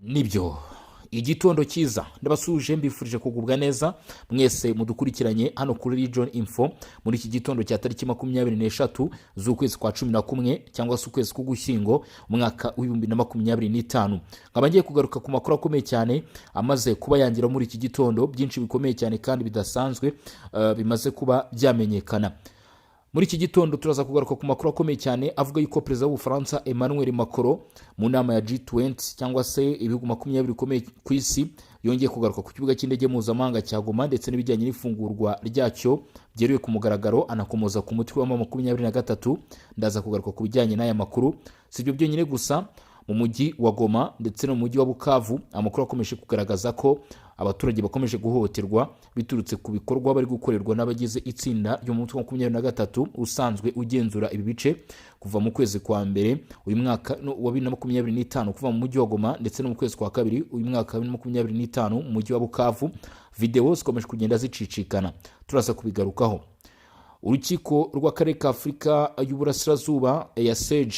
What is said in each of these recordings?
Nibyo, igitondo cyiza, ndabasuhuje, mbifurije kugubwa neza mwese mudukurikiranye hano kuri Region Info muri iki gitondo cya tariki 23 z'ukwezi kwa 11 cyangwa se ukwezi k'Ugushyingo, umwaka wa 2025. Nkaba ngiye kugaruka ku makuru akomeye cyane amaze kuba yangira muri iki gitondo, byinshi bikomeye cyane kandi bidasanzwe bimaze kuba byamenyekana. Muri iki gitondo turaza kugaruka ku makuru akomeye cyane avuga yuko perezida w'Ubufaransa Emmanuel Macron mu nama ya G20 cyangwa se ibihugu 20 bikomeye ku isi yongeye kugaruka ku kibuga cy'indege mpuzamahanga cya Goma ndetse n'ibijyanye n'ifungurwa ryacyo byeruye ku mugaragaro, anakomoza ku mutwe wa 23. Ndaza kugaruka ku bijyanye n'aya makuru. Si ibyo byonyine gusa, mu mujyi wa Goma ndetse no mu mujyi wa Bukavu amakuru akomeje kugaragaza ko abaturage bakomeje guhohoterwa biturutse ku bikorwa bari gukorerwa n'abagize itsinda ry'umutwe wa 23 usanzwe ugenzura ibi bice kuva mu kwezi kwa mbere uyu mwaka wa 2025, kuva mu mujyi wa Goma, ndetse no mu kwezi kwa kabiri uyu mwaka wa 2025 mu mujyi wa Bukavu. Videwo zikomeje kugenda zicicikana, turaza kubigarukaho. Urukiko rw'Akarere ka Afurika y'Uburasirazuba, EACJ,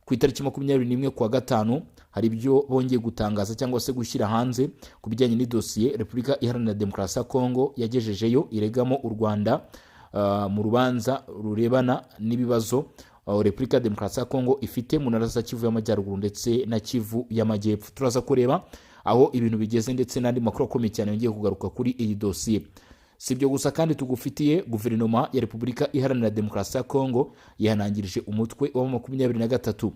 ku itariki 21 kwa gatanu hari ibyo bongeye gutangaza cyangwa se gushyira hanze ku bijyanye n'idosiye Repubulika Iharanira Demokarasi ya Kongo yagejejeyo iregamo u Rwanda mu rubanza rurebana n'ibibazo Repubulika ya Demokarasi ya Kongo ifite mu ntara za Kivu y'Amajyaruguru ndetse na Kivu y'Amajyepfo. Turaza kureba aho ibintu bigeze ndetse n'andi makuru akomeye cyane yongeye kugaruka kuri iyi dosiye. Si ibyo gusa kandi tugufitiye. Guverinoma ya Repubulika Iharanira Demokarasi ya Kongo yihanangirije umutwe wa 23.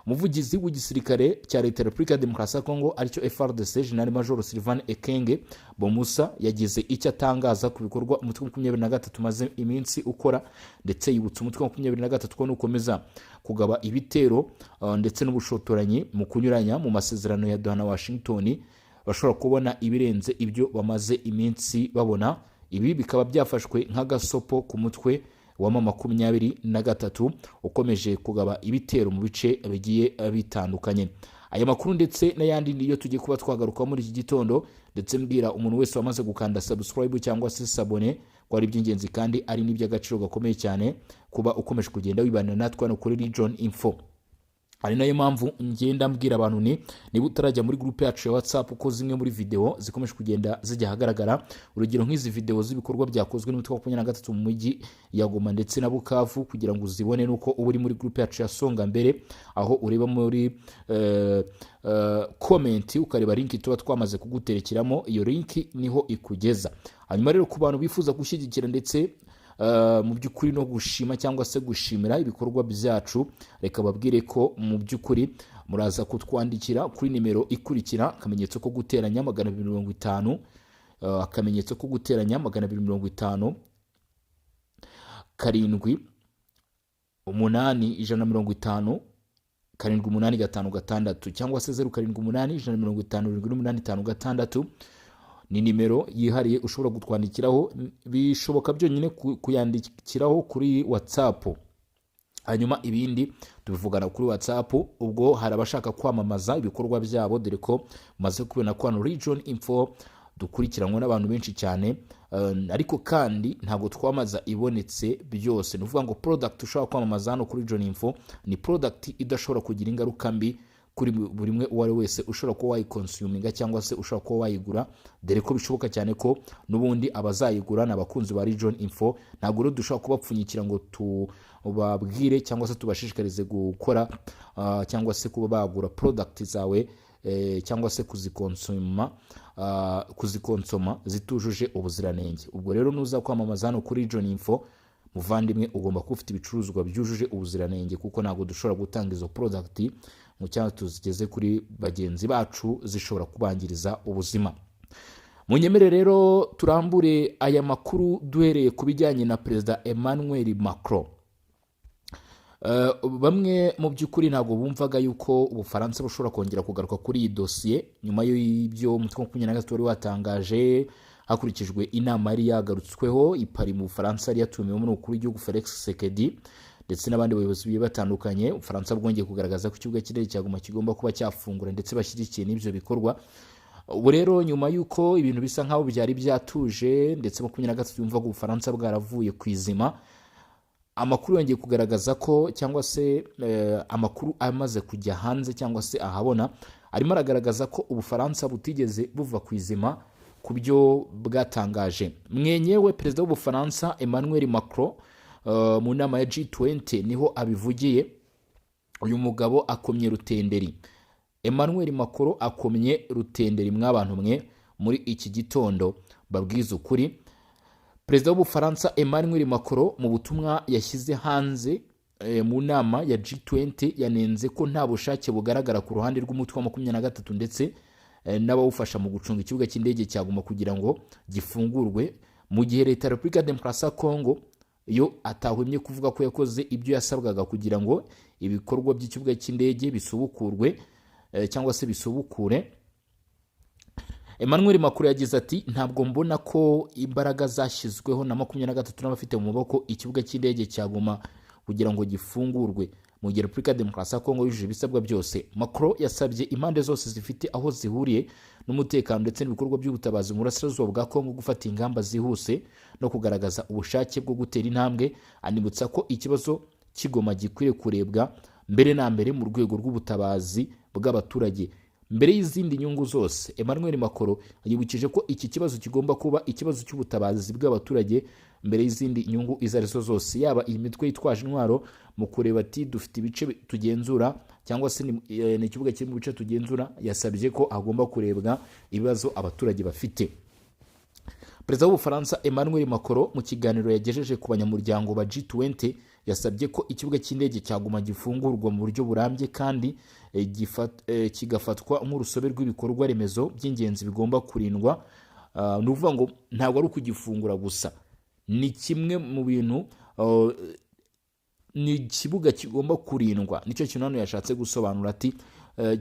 Umuvugizi w'igisirikare cya leta ya Repubulika ya Demokarasi ya Kongo, aricyo FARDC, General Major Sylvain Ekenge Bomusa, yagize icyo atangaza ku bikorwa umutwe wa 23 umaze iminsi ukora, ndetse yibutsa umutwe wa 23 ko nukomeza kugaba ibitero ndetse n'ubushotoranyi mu kunyuranya mu masezerano ya Doha na Washington, bashobora kubona ibirenze ibyo bamaze iminsi babona. Ibi bikaba byafashwe nk'agasopo ku mutwe wa 23 ukomeje kugaba ibitero mu bice bigiye bitandukanye. Aya makuru ndetse n'ayandi niyo tugiye kuba twagarukaho muri iki gitondo, ndetse mbwira umuntu wese wamaze gukanda subscribe cyangwa se s'abonner ko ari iby'ingenzi kandi ari n'iby'agaciro gakomeye cyane kuba ukomeje kugenda wibanira natwe hano kuri Region Info. Ari nayo mpamvu ngenda mbwira abantu ni niba utarajya muri groupe yacu ya WhatsApp, ko zimwe muri video zikomeje kugenda zijya ahagaragara, urugero nk'izi video z'ibikorwa byakozwe n'umutwe wa 23 mu mujyi ya Goma ndetse na Bukavu, kugira ngo uzibone nuko uba uri muri groupe yacu ya Songa Mbere, aho ureba muri comment ukareba link tuba twamaze kuguterekeramo. Iyo link niho ikugeza. Hanyuma rero ku bantu bifuza gushyigikira ndetse mu by'ukuri no gushima cyangwa se gushimira ibikorwa byacu, reka babwire ko mu by'ukuri muraza kutwandikira kuri nimero ikurikira: akamenyetso ko guteranya 250, akamenyetso ko guteranya 250, 7 8 150 7 8 5 6, cyangwa se 0 7 8 150 7 8 5 6. Ni nimero yihariye ushobora kutwandikiraho. Bishoboka byonyine kuyandikiraho kuri WhatsApp, hanyuma ibindi tubivugana kuri WhatsApp. Ubwo hari abashaka kwamamaza ibikorwa byabo, dore ko mumaze kubona ko hano Region Info dukurikiranwa n'abantu benshi cyane, ariko kandi ntabwo twamaza ibonetse byose. Ni ukuvuga ngo product ushobora kwamamaza hano kuri Region Info ni product idashobora kugira ingaruka mbi kuri buri umwe uwo ari we wese ushobora kuba wayiconsuminga cyangwa se ushobora kuba wayigura, dore ko bishoboka cyane ko n'ubundi abazayigura ni abakunzi ba Region Info. Ntabwo rero dushobora kubapfunyikira ngo tubabwire cyangwa se tubashishikarize gukora cyangwa se kuba bagura product zawe cyangwa se kuziconsoma kuziconsoma zitujuje ubuziranenge. Ubwo rero nuza kwamamaza hano kuri Region Info, muvandimwe, ugomba kuba ufite ibicuruzwa byujuje ubuziranenge, kuko ntabwo dushobora gutanga izo product ngo cyangwa tuzigeze kuri bagenzi bacu zishobora kubangiriza ubuzima. Munyemere rero turambure aya makuru duhereye ku bijyanye na Perezida Emmanuel Macron. Bamwe mu by'ukuri ntabwo bumvaga yuko Ubufaransa bushobora kongera kugaruka kuri iyi dosiye nyuma y'ibyo umutwe wa 23 wari watangaje, hakurikijwe inama yari yagarutsweho i Paris mu Bufaransa, yari yatumiwemo n'umukuru w'igihugu Felix Tshisekedi ndetse n'abandi bayobozi bigiye batandukanye. Ubufaransa bwongeye kugaragaza ko ikibuga cy'indege cya Goma kigomba kuba cyafungura, ndetse bashyigikiye n'ibyo bikorwa. Ubu rero nyuma y'uko ibintu bisa nk'aho byari byatuje, ndetse 23 yumvaga Ubufaransa bwaravuye ku izima, amakuru yongeye kugaragaza ko cyangwa se amakuru amaze kujya hanze cyangwa se ahabona Arimo aragaragaza ko Ubufaransa butigeze buva ku izima ku byo bwatangaje. Mwenyewe perezida w'Ubufaransa Emmanuel Macron, mu nama ya G20 niho abivugiye. Uyu mugabo akomye rutenderi, Emmanuel Macron akomye rutenderi mw'abantu mwe. Muri iki gitondo babwiza ukuri, perezida w'Ubufaransa Emmanuel Macron mu butumwa yashyize hanze mu nama ya G20 yanenze ko nta bushake bugaragara ku ruhande rw'umutwe wa 23 ndetse n'abawufasha mu gucunga ikibuga cy'indege cya Goma kugira ngo gifungurwe, mu gihe leta ya Repubulika ya Demokarasi ya Kongo yo atahwemye kuvuga ko yakoze ibyo yasabwaga kugira ngo ibikorwa by'ikibuga cy'indege bisubukurwe cyangwa se bisubukure. Emmanuel Macron yagize ati: "Ntabwo mbona ko imbaraga zashyizweho na 23 n'abafite mu maboko ikibuga cy'indege cya Goma kugira ngo gifungurwe, mu gihe Repubulika ya Demokarasi ya Kongo yujuje ibisabwa byose." Macron yasabye impande zose zifite aho zihuriye n'umutekano ndetse n'ibikorwa by'ubutabazi mu burasirazuba bwa Kongo gufata ingamba zihuse no kugaragaza ubushake bwo gutera intambwe, anibutsa ko ikibazo cy'i Goma gikwiriye kurebwa mbere na mbere mu rwego rw'ubutabazi bw'abaturage mbere y'izindi nyungu zose. Emmanuel Macron yibukije ko iki kibazo kigomba kuba ikibazo cy'ubutabazi bw'abaturage mbere y'izindi nyungu izo arizo zose, yaba iyi mitwe yitwaje intwaro mu kureba ati dufite ibice tugenzura cyangwa se ni ikibuga kiri mu bice tugenzura. Yasabye ko hagomba kurebwa ibibazo abaturage bafite. Perezida w'Ubufaransa Emmanuel Macron mu kiganiro yagejeje ku banyamuryango ba G20 yasabye ko ikibuga cy'indege cya Goma gifungurwa mu buryo burambye kandi kigafatwa nk'urusobe rw'ibikorwa remezo by'ingenzi bigomba kurindwa. Ni ukuvuga ngo ntabwo ari ukugifungura gusa, ni kimwe mu bintu, ni ikibuga kigomba kurindwa. Nicyo kintu hano yashatse gusobanura, ati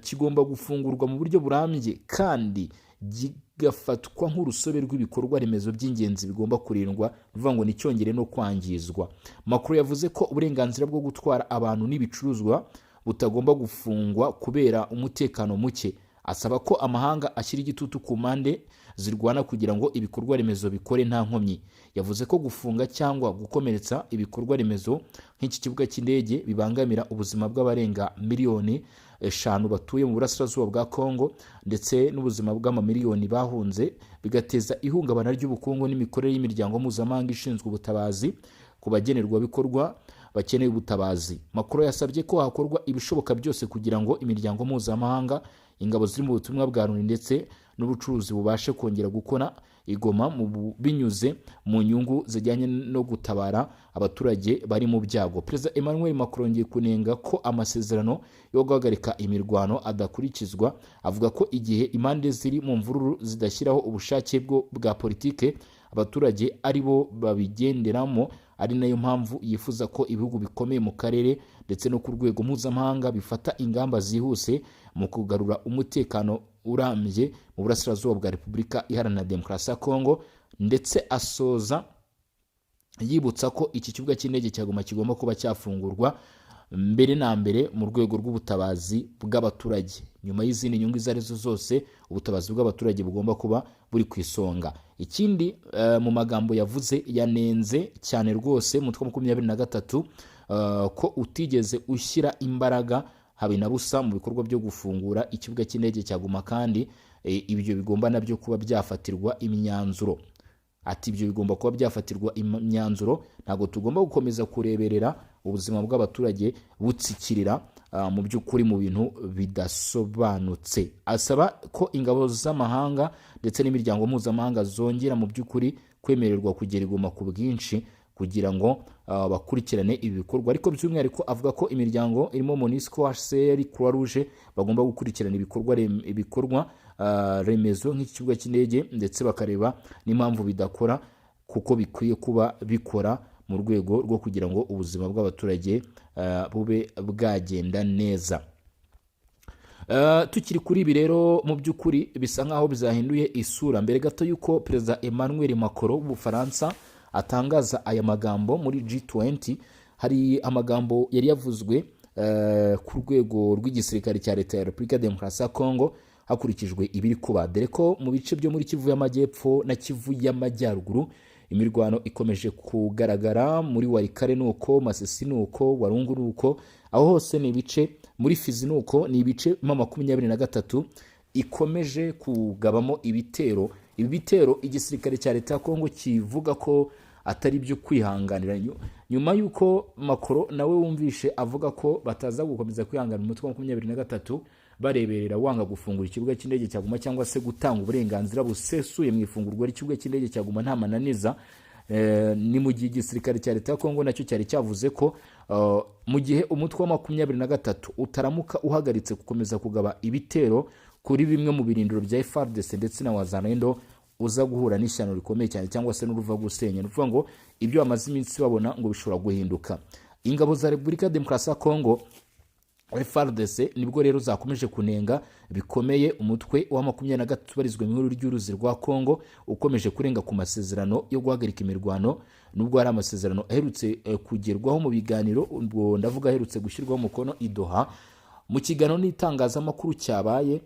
kigomba gufungurwa mu buryo burambye kandi kigafatwa nk'urusobe rw'ibikorwa remezo by'ingenzi bigomba kurindwa, bivuga ngo nticyongere no kwangizwa. Macron yavuze ko uburenganzira bwo gutwara abantu n'ibicuruzwa butagomba gufungwa kubera umutekano muke, asaba ko amahanga ashyira igitutu ku mpande zirwana kugira ngo ibikorwa remezo bikore nta nkomyi. Yavuze ko gufunga cyangwa gukomeretsa ibikorwa remezo nk'iki kibuga cy'indege bibangamira ubuzima bw'abarenga miliyoni 5 batuye mu burasirazuba bwa Kongo ndetse n'ubuzima bw'amamiliyoni bahunze, bigateza ihungabana ry'ubukungu n'imikorere y'imiryango mpuzamahanga ishinzwe ubutabazi ku bagenerwabikorwa bakeneye ubutabazi. Macron yasabye ko hakorwa ibishoboka byose kugira ngo imiryango mpuzamahanga, ingabo ziri mu butumwa bwa Loni ndetse n'ubucuruzi bubashe kongera gukora i Goma binyuze mu nyungu zijyanye no gutabara abaturage bari mu byago. Perezida Emmanuel Macron yongeye kunenga ko amasezerano yo guhagarika imirwano adakurikizwa, avuga ko igihe impande ziri mu mvururu zidashyiraho ubushake bwa politike, abaturage ari bo babigenderamo, ari nayo mpamvu yifuza ko ibihugu bikomeye mu karere ndetse no ku rwego mpuzamahanga bifata ingamba zihuse mu kugarura umutekano urambye mu burasirazuba bwa Repubulika Iharanira Demokarasi ya Kongo. Ndetse asoza yibutsa ko iki kibuga cy'indege cya Goma kigomba kuba cyafungurwa mbere na mbere mu rwego rw'ubutabazi bw'abaturage, nyuma y'izindi nyungu izo arizo zose, ubutabazi bw'abaturage bugomba kuba buri ku isonga. Ikindi, mu magambo yavuze, yanenze cyane rwose umutwe wa 23 ko utigeze ushyira imbaraga habe na busa mu bikorwa byo gufungura ikibuga cy'indege cya Goma, kandi ibyo bigomba nabyo kuba byafatirwa imyanzuro. Ati: "Ibyo bigomba kuba byafatirwa imyanzuro, ntabwo tugomba gukomeza kureberera ubuzima bw'abaturage butsikirira mu by'ukuri mu bintu bidasobanutse." Asaba ko ingabo z'amahanga ndetse n'imiryango mpuzamahanga zongera mu by'ukuri kwemererwa kugera i Goma ku bwinshi kugira ngo bakurikirane ibi bikorwa, ariko by'umwihariko avuga ko imiryango irimo MONUSCO, HCR, Croix Rouge bagomba gukurikirana ibikorwa remezo nk'iki kibuga cy'indege, ndetse bakareba n'impamvu bidakora kuko bikwiye kuba bikora mu rwego rwo kugira ngo ubuzima bw'abaturage bube bwagenda neza. Tukiri kuri ibi rero, mu by'ukuri bisa nk'aho bizahinduye isura. Mbere gato y'uko perezida Emmanuel Macron w'Ubufaransa atangaza aya magambo muri G20, hari amagambo yari yavuzwe ku rwego rw'igisirikare cya leta ya Repubulika ya Demokarasi ya Kongo hakurikijwe ibiri kuba, dore ko mu bice byo muri Kivu y'Amajyepfo na Kivu y'Amajyaruguru imirwano ikomeje kugaragara. Muri Walikale ni uko, Masisi ni uko, Walungu ni uko, aho hose ni ibice. Muri Fizi nuko ni ibice M23 ikomeje kugabamo ibitero. Ibi bitero igisirikare cya leta ya Kongo kivuga ko atari ibyo kwihanganira, nyuma y'uko Macron nawe wumvishe avuga ko bataza gukomeza kwihanganira umutwe wa 23 bareberera wanga gufungura ikibuga cy'indege cya Goma, cyangwa se gutanga uburenganzira busesuye mu ifungurwa ry'ikibuga cy'indege cya Goma nta mananiza. Ni mu gihe igisirikare cya leta ya Kongo nacyo cyari cyavuze ko mu gihe umutwe wa 23 utaramuka uhagaritse gukomeza kugaba ibitero kuri bimwe mu birindiro bya FARDC ndetse na Wazalendo, uza guhura n'ishyano rikomeye cyane cyangwa se n'uruva gusenya. Ni ukuvuga ngo ibyo bamaze iminsi babona ngo bishobora guhinduka. Ingabo za Repubulika ya Demokarasi ya Kongo, FARDC, nibwo rero zakomeje kunenga bikomeye umutwe wa 23 ubarizwa mu ihuriro ry'uruzi rwa Kongo, ukomeje kurenga ku masezerano yo guhagarika imirwano, nubwo hari amasezerano aherutse kugerwaho mu biganiro, ubwo ndavuga aherutse gushyirwaho umukono i Doha. Mu kiganiro n'itangazamakuru cyabaye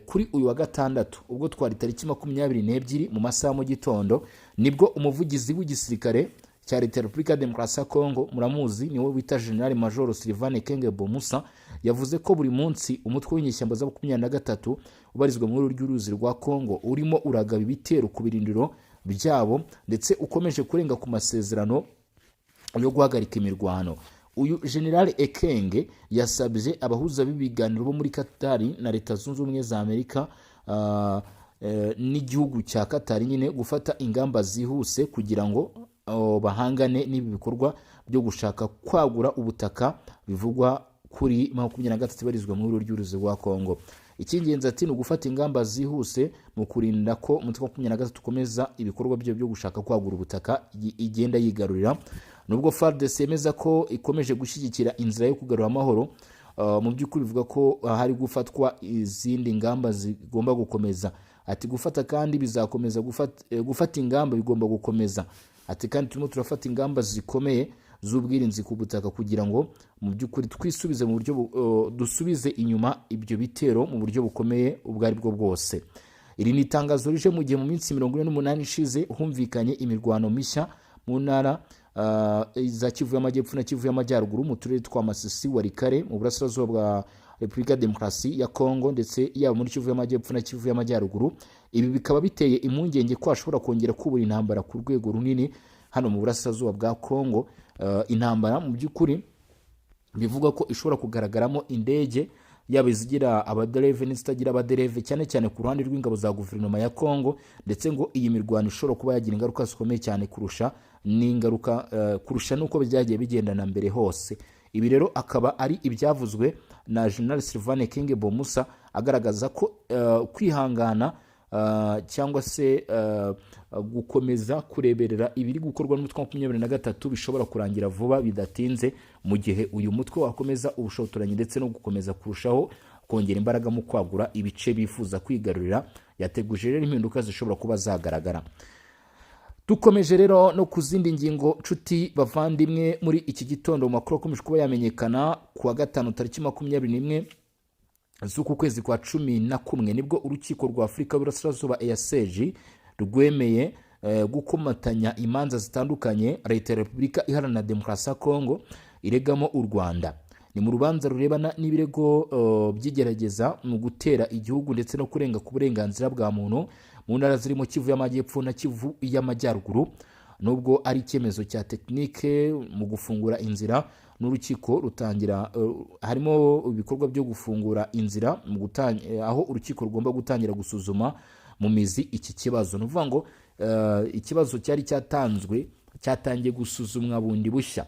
kuri uyu wa gatandatu, ubwo twari tariki 22 mu masaha mu gitondo, nibwo umuvugizi w'igisirikare cya leta ya Repubulika ya Demokarasi ya Kongo, muramuzi, niwe wita General Major Sylvain Kenge Bomusa, yavuze ko buri munsi umutwe w'inyeshyamba za 23 ubarizwa mu ry'uruzi rwa Kongo urimo uragaba ibitero ku birindiro byabo, ndetse ukomeje kurenga ku masezerano yo guhagarika imirwano. Uyu General Ekenge yasabye abahuza b'ibiganiro bo muri Katari na Leta Zunze Ubumwe za Amerika n'igihugu cya Katari nyine gufata ingamba zihuse kugira ngo bahangane n'ibi bikorwa byo gushaka kwagura ubutaka bivugwa kuri 23 ibarizwa mu ihuriro ry'uruzi rwa Kongo. Icy'ingenzi, ati, ni ugufata ingamba zihuse mu kurinda ko umutwe wa 23 ukomeza ibikorwa byo byo gushaka kwagura ubutaka igenda yigarurira. Nubwo FARDC yemeza ko ikomeje gushyigikira inzira yo kugarura amahoro, mu by'ukuri bivuga ko hari gufatwa izindi ngamba zigomba gukomeza. Ati gufata kandi bizakomeza gufata ingamba bigomba gukomeza. Ati kandi turimo turafata ingamba zikomeye z'ubwirinzi ku butaka kugira ngo mu by'ukuri twisubize mu buryo dusubize inyuma ibyo bitero mu buryo bukomeye ubwo ari bwo bwose. Iri ni itangazo rije mu gihe mu minsi 48 ishize humvikanye imirwano mishya mu ntara za Kivu y'Amajyepfo na Kivu y'Amajyaruguru, mu turere twa Masisi, Walikale, mu burasirazuba bwa Repubulika ya Demokarasi ya Kongo, ndetse yaba muri Kivu y'Amajyepfo na Kivu y'Amajyaruguru. Ibi bikaba biteye impungenge ko hashobora kongera kubura intambara ku rwego runini hano mu burasirazuba bwa Kongo. Intambara mu by'ukuri bivugwa ko ishobora kugaragaramo indege, yaba izigira abadereve n'izitagira abadereve, cyane cyane ku ruhande rw'ingabo za guverinoma ya Kongo, ndetse ngo iyi mirwano ishobora kuba yagira ingaruka zikomeye cyane kurusha n'ingaruka kurusha n'uko byagiye bigendana mbere hose. Ibi rero akaba ari ibyavuzwe na General Sylvain King Bomusa, agaragaza ko kwihangana cyangwa se gukomeza kureberera ibiri gukorwa n'umutwe wa 23 bishobora kurangira vuba bidatinze, mu gihe uyu mutwe wakomeza ubushotoranyi ndetse no gukomeza kurushaho kongera imbaraga mu kwagura ibice bifuza kwigarurira. Yateguje rero impinduka zishobora kuba zagaragara. Dukomeje rero no ku zindi ngingo, nshuti bavandimwe, muri iki gitondo mu makuru akomeje kuba yamenyekana, ku wa gatanu tariki 21 z'uku kwezi kwa 11, nibwo urukiko rwa Afurika y'Uburasirazuba, EACJ, rwemeye gukomatanya imanza zitandukanye leta ya Repubulika Iharanira Demokarasi ya Kongo iregamo u Rwanda. Ni mu rubanza rurebana n'ibirego by'igerageza mu gutera igihugu ndetse no kurenga ku burenganzira bwa muntu mu ntara zirimo Kivu y'Amajyepfo na Kivu y'Amajyaruguru. Nubwo ari icyemezo cya tekinike mu gufungura inzira n'urukiko rutangira, harimo ibikorwa byo gufungura inzira mu aho urukiko rugomba gutangira gusuzuma mu mizi iki kibazo. Ni ukuvuga ngo ikibazo cyari cyatanzwe cyatangiye gusuzumwa bundi bushya,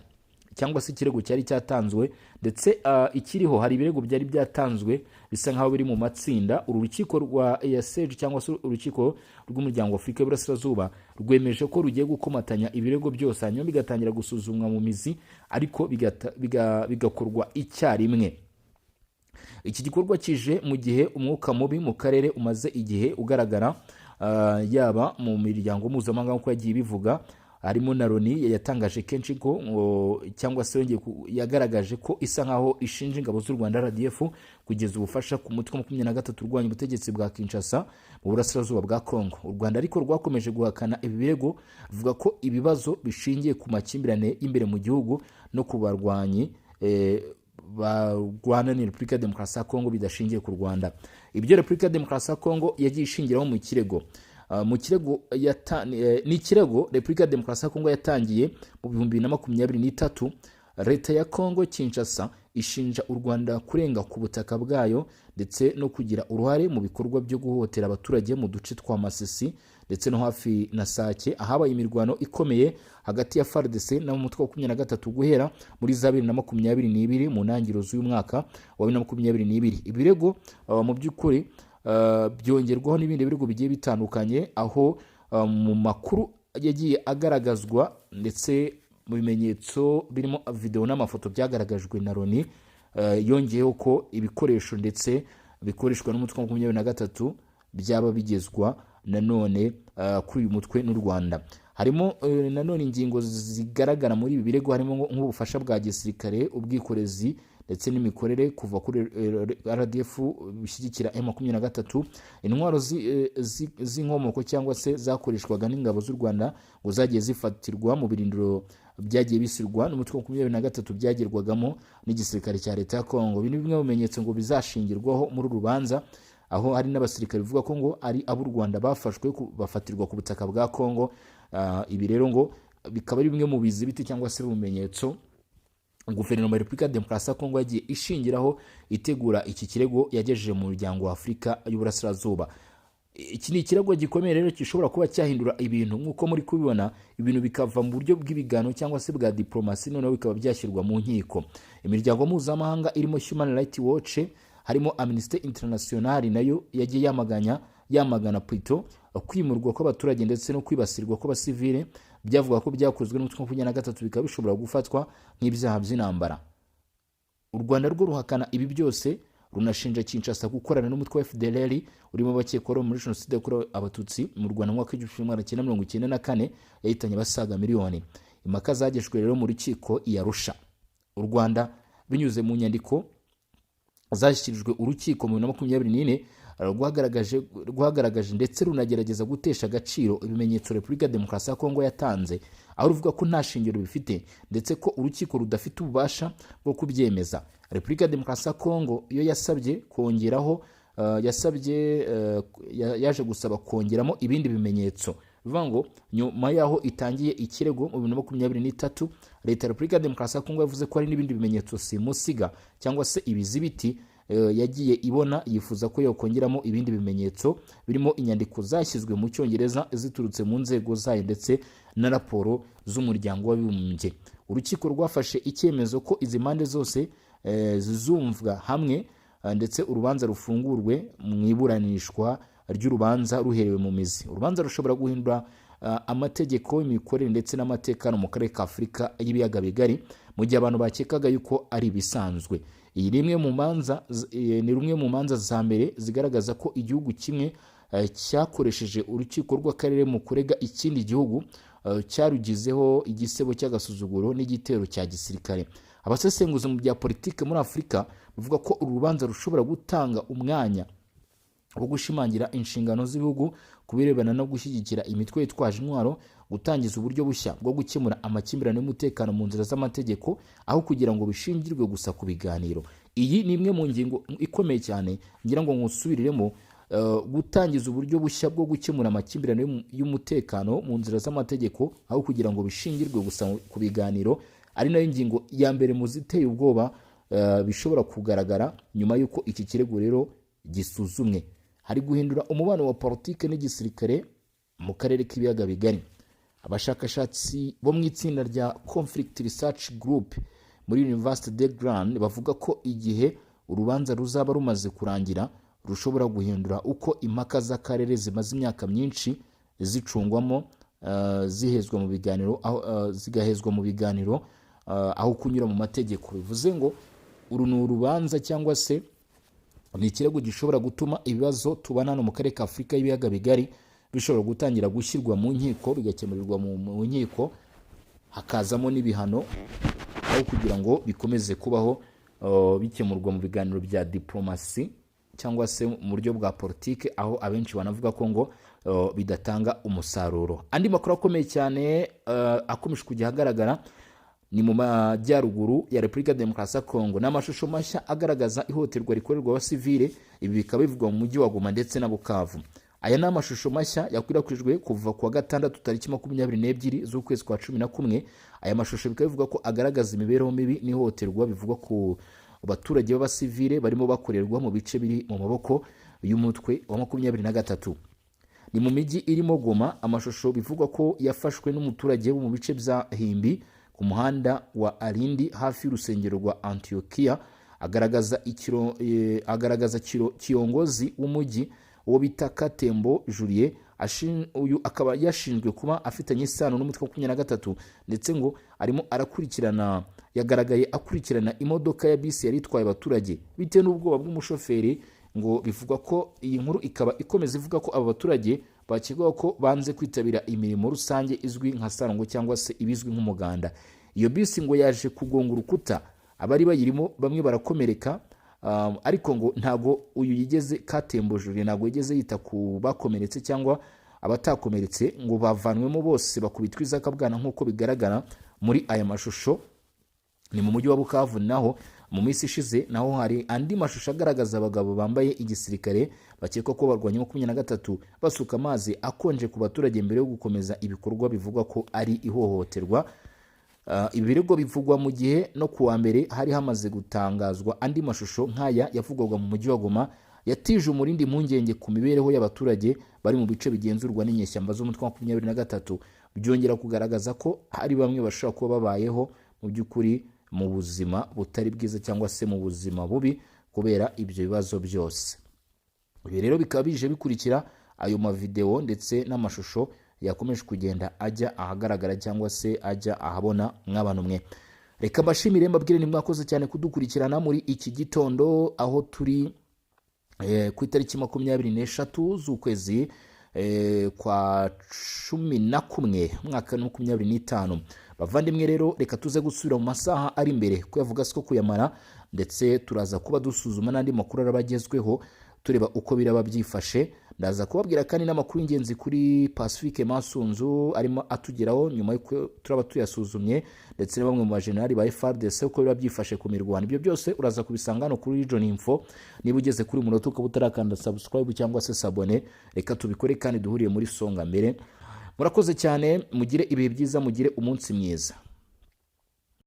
cyangwa se ikirego cyari cyatanzwe ndetse ikiriho, hari ibirego byari byatanzwe bisa nk'aho biri mu matsinda. Uru rukiko rwa EACJ, cyangwa se urukiko rw'umuryango wa Afurika y'Iburasirazuba, rwemeje ko rugiye gukomatanya ibirego byose, hanyuma bigatangira gusuzumwa mu mizi, ariko bigakorwa icyarimwe. Iki gikorwa kije mu gihe umwuka mubi mu karere umaze igihe ugaragara, yaba mu miryango mpuzamahanga nk'uko yagiye ibivuga, harimo na Loni yatangaje kenshi ko cyangwa se yongeye yagaragaje ko isa nkaho ishinja ingabo z'u Rwanda, RDF, kugeza ubufasha ku mutwe wa 23 urwanya ubutegetsi bwa Kinshasa mu burasirazuba bwa Congo. U Rwanda ariko rwakomeje guhakana ibi birego, ruvuga ko ibibazo bishingiye ku makimbirane y'imbere mu gihugu no ku barwanyi. Barwana ni Repubulika ya Demokarasi ya Kongo bidashingiye ku Rwanda. Ibyo Repubulika ya Demokarasi ya Kongo yagiye ishingiraho mu kirego, mu kirego ni ikirego Repubulika ya Demokarasi ya Kongo yatangiye mu 2023. Leta ya Kongo Kinshasa ishinja u Rwanda kurenga ku butaka bwayo ndetse no kugira uruhare mu bikorwa byo guhohotera abaturage mu duce twa Masisi ndetse no hafi na Sake, ahabaye imirwano ikomeye hagati ya FARDC n'umutwe wa 23 guhera muri za 2022, mu ntangiriro z'uyu mwaka wa 2022. Ibirego mu by'ukuri byongerwaho n'ibindi birego bigiye bitandukanye, aho mu makuru yagiye agaragazwa ndetse mu bimenyetso birimo videwo n'amafoto byagaragajwe na Loni, yongeyeho ko ibikoresho ndetse bikoreshwa n'umutwe wa 23 byaba bigezwa nanone kuri uyu mutwe n'u Rwanda. Harimo nanone ingingo zigaragara muri ibi birego, harimo nk'ubufasha bwa gisirikare, ubwikorezi ndetse n'imikorere kuva kuri RDF bishyigikira M23, intwaro z'inkomoko cyangwa se zakoreshwaga n'ingabo z'u Rwanda ngo zagiye zifatirwa mu birindiro byagiye bisirwa n'umutwe wa 23 byagerwagamo n'igisirikare cya leta ya Kongo. Ibi ni bimwe mu bimenyetso ngo bizashingirwaho muri uru rubanza, aho hari n'abasirikare bivuga ko ngo ari ab'u Rwanda bafashwe bafatirwa ku butaka bwa Kongo. Ibi rero ngo bikaba ari bimwe mu bizibiti cyangwa se bimenyetso guverinoma ya Repubulika ya Demokarasi ya Kongo yagiye ishingiraho itegura iki kirego yagejeje mu Muryango wa Afurika y'Uburasirazuba. Iki ni ikirego gikomeye rero gishobora kuba cyahindura ibintu, nk'uko muri kubibona, ibintu bikava mu buryo bw'ibiganiro cyangwa se bwa diplomasi, noneho bikaba byashyirwa mu nkiko. Imiryango mpuzamahanga irimo Human Rights Watch, harimo Amnesty International, nayo yagiye yamagana plutôt kwimurwa kw'abaturage ndetse no kwibasirwa kw'abasivile byavuga ko byakozwe n'umutwe wa 23, bikaba bishobora gufatwa nk'ibyaha by'intambara. U Rwanda rwo ruhakana ibi byose, runashinja Kinshasa gukorana n'umutwe wa FDLR urimo abakekwaho muri jenoside yakorewe Abatutsi mu Rwanda mu mwaka w'1994 yahitanye abasaga miliyoni. Impaka zagejwe rero mu rukiko i Arusha. U Rwanda, binyuze mu nyandiko zashyikirijwe urukiko mu 2024, rwagaragaje ndetse runagerageza gutesha agaciro ibimenyetso Repubulika ya Demokarasi ya Kongo yatanze, aho ruvuga ko nta shingiro bifite ndetse ko urukiko rudafite ububasha bwo kubyemeza. Repubulika ya Demokarasi ya Kongo yo yasabye kongeraho, yasabye yaje gusaba kongeramo ibindi bimenyetso. Bivuga ngo nyuma y'aho itangiye ikirego mu 2023, leta ya Repubulika ya Demokarasi ya Kongo yavuze ko hari n'ibindi bimenyetso simusiga cyangwa se ibizibiti yagiye ibona, yifuza ko yokongeramo ibindi bimenyetso birimo inyandiko zashyizwe mu Cyongereza ziturutse mu nzego zayo ndetse na raporo z'Umuryango w'Abibumbye. Urukiko rwafashe icyemezo ko izi mpande zose zizumvwa hamwe, ndetse urubanza rufungurwe mu iburanishwa ry'urubanza ruherewe mu mizi. Urubanza rushobora guhindura amategeko, imikorere ndetse n'amatekano mu karere ka Afurika y'Ibiyaga Bigari, mu gihe abantu bakekaga yuko ari ibisanzwe. Iyi ni imwe mu manza, ni rumwe mu manza za mbere zigaragaza ko igihugu kimwe cyakoresheje urukiko rw'akarere mu kurega ikindi gihugu cyarugizeho igisebo cy'agasuzuguro n'igitero cya gisirikare. Abasesenguzi mu bya politiki muri Afurika bavuga ko uru rubanza rushobora gutanga umwanya wo gushimangira inshingano z'ibihugu ku birebana no gushyigikira imitwe yitwaje intwaro, gutangiza uburyo bushya bwo gukemura amakimbirane y'umutekano mu nzira z'amategeko aho kugira ngo bishingirwe gusa ku biganiro. Iyi ni imwe mu ngingo ikomeye cyane ngira ngo nkusubiriremo: gutangiza uburyo bushya bwo gukemura amakimbirane y'umutekano mu nzira z'amategeko aho kugira ngo bishingirwe gusa ku biganiro, ari nayo ngingo ya mbere mu ziteye ubwoba bishobora kugaragara nyuma y'uko iki kirego rero gisuzumwe. Hari guhindura umubano wa politike n'igisirikare mu karere k'Ibiyaga Bigari. Abashakashatsi bo mu itsinda rya Conflict Research Group muri Université de Grand bavuga ko igihe urubanza ruzaba rumaze kurangira rushobora guhindura uko impaka z'akarere zimaze imyaka myinshi zicungwamo, zihezwa mu biganiro aho, zigahezwa mu biganiro aho kunyura mu mategeko. Bivuze ngo uru ni urubanza cyangwa se ni ikirego gishobora gutuma ibibazo tubana hano mu karere ka Afurika y'Ibiyaga Bigari bishobora gutangira gushyirwa mu nkiko, bigakemurirwa mu nkiko, hakazamo n'ibihano, aho kugira ngo bikomeze kubaho bikemurwa mu biganiro bya diplomasi cyangwa se mu buryo bwa politike, aho abenshi banavuga ko ngo bidatanga umusaruro. Andi makuru akomeye cyane akomeje kujya ahagaragara Ni mu majyaruguru ya Repubulika ya Demokarasi ya Kongo. Ni amashusho mashya agaragaza ihohoterwa rikorerwa abasivile. Ibi bikaba bivugwa mu mujyi wa Goma ndetse na Bukavu. Aya ni amashusho mashya yakwirakwijwe kuva ku wa gatandatu tariki 22 z'ukwezi kwa 11. Aya mashusho bikaba bivuga ko agaragaza imibereho mibi n'ihohoterwa bivugwa ku baturage b'abasivile barimo bakorerwa mu bice biri mu maboko y'umutwe wa 23. Ni mu mijyi irimo Goma. Amashusho bivugwa ko yafashwe n'umuturage wo mu bice bya Himbi ku muhanda wa Arindi, hafi y'urusengero rwa Antiokia, agaragaza kiongozi w'umujyi uwo bita Katembo Julie. Uyu akaba yashinjwe kuba afitanye isano n'umutwe wa 23, ndetse ngo arimo arakurikirana, yagaragaye akurikirana imodoka ya bisi yari itwaye abaturage bitewe n'ubwoba bw'umushoferi. Ngo bivugwa ko iyi nkuru ikaba ikomeza ivuga ko aba baturage bakekwaho ko banze kwitabira imirimo rusange izwi nka sarongo cyangwa se ibizwi nk'umuganda. Iyo bisi ngo yaje kugonga urukuta, abari bayirimo bamwe barakomereka, ariko ngo ntago uyu yigeze, Katembo Julie, ntago yigeze yita ku bakomeretse cyangwa abatakomeretse, ngo bavanwemo bose bakubitwa izakabwana nk'uko bigaragara muri aya mashusho. Ni mu mujyi wa Bukavu. Naho mu minsi ishize naho hari andi mashusho agaragaza abagabo bambaye igisirikare bakekwa ko barwanya 23 basuka amazi akonje ku baturage mbere yo gukomeza ibikorwa bivugwa ko ari ihohoterwa. Ibi birego bivugwa mu gihe no kuwa mbere hari hamaze gutangazwa andi mashusho nk'aya yavugwaga mu mujyi wa Goma, yatije umurindi impungenge ku mibereho y'abaturage bari mu bice bigenzurwa n'inyeshyamba z'umutwe wa 23, byongera kugaragaza ko hari bamwe bashobora kuba babayeho mu by'ukuri mu buzima butari bwiza cyangwa se mu buzima bubi kubera ibyo bibazo byose. Ibi rero bikaba bije bikurikira ayo mavidewo ndetse n'amashusho yakomeje kugenda ajya ahagaragara cyangwa se ajya ahabona. Mw'abantu mwe, reka mbashimire, mbabwire ni mwakoze cyane kudukurikirana muri iki gitondo, aho turi ku itariki 23 z'ukwezi kwa 11, umwaka wa 2025. Bavandimwe rero, reka tuze gusubira mu masaha ari imbere, kuyavuga siko kuyamara, ndetse turaza kuba dusuzuma n'andi makuru araba agezweho, tureba uko biraba byifashe. Ndaza kubabwira kandi n'amakuru y'ingenzi kuri Pacifique Masunzu arimo atugeraho nyuma y'uko turaba tuyasuzumye, ndetse na bamwe mu bajenerali ba FARDC, uko biba byifashe ku mirwano. Ibyo byose uraza kubisanga hano kuri Region Info. Niba ugeze kuri uyu munota ukaba utarakanda subscribe cyangwa se s'abonner, reka tubikore kandi duhuriye muri songa mbere. Murakoze cyane, mugire ibihe byiza, mugire umunsi mwiza.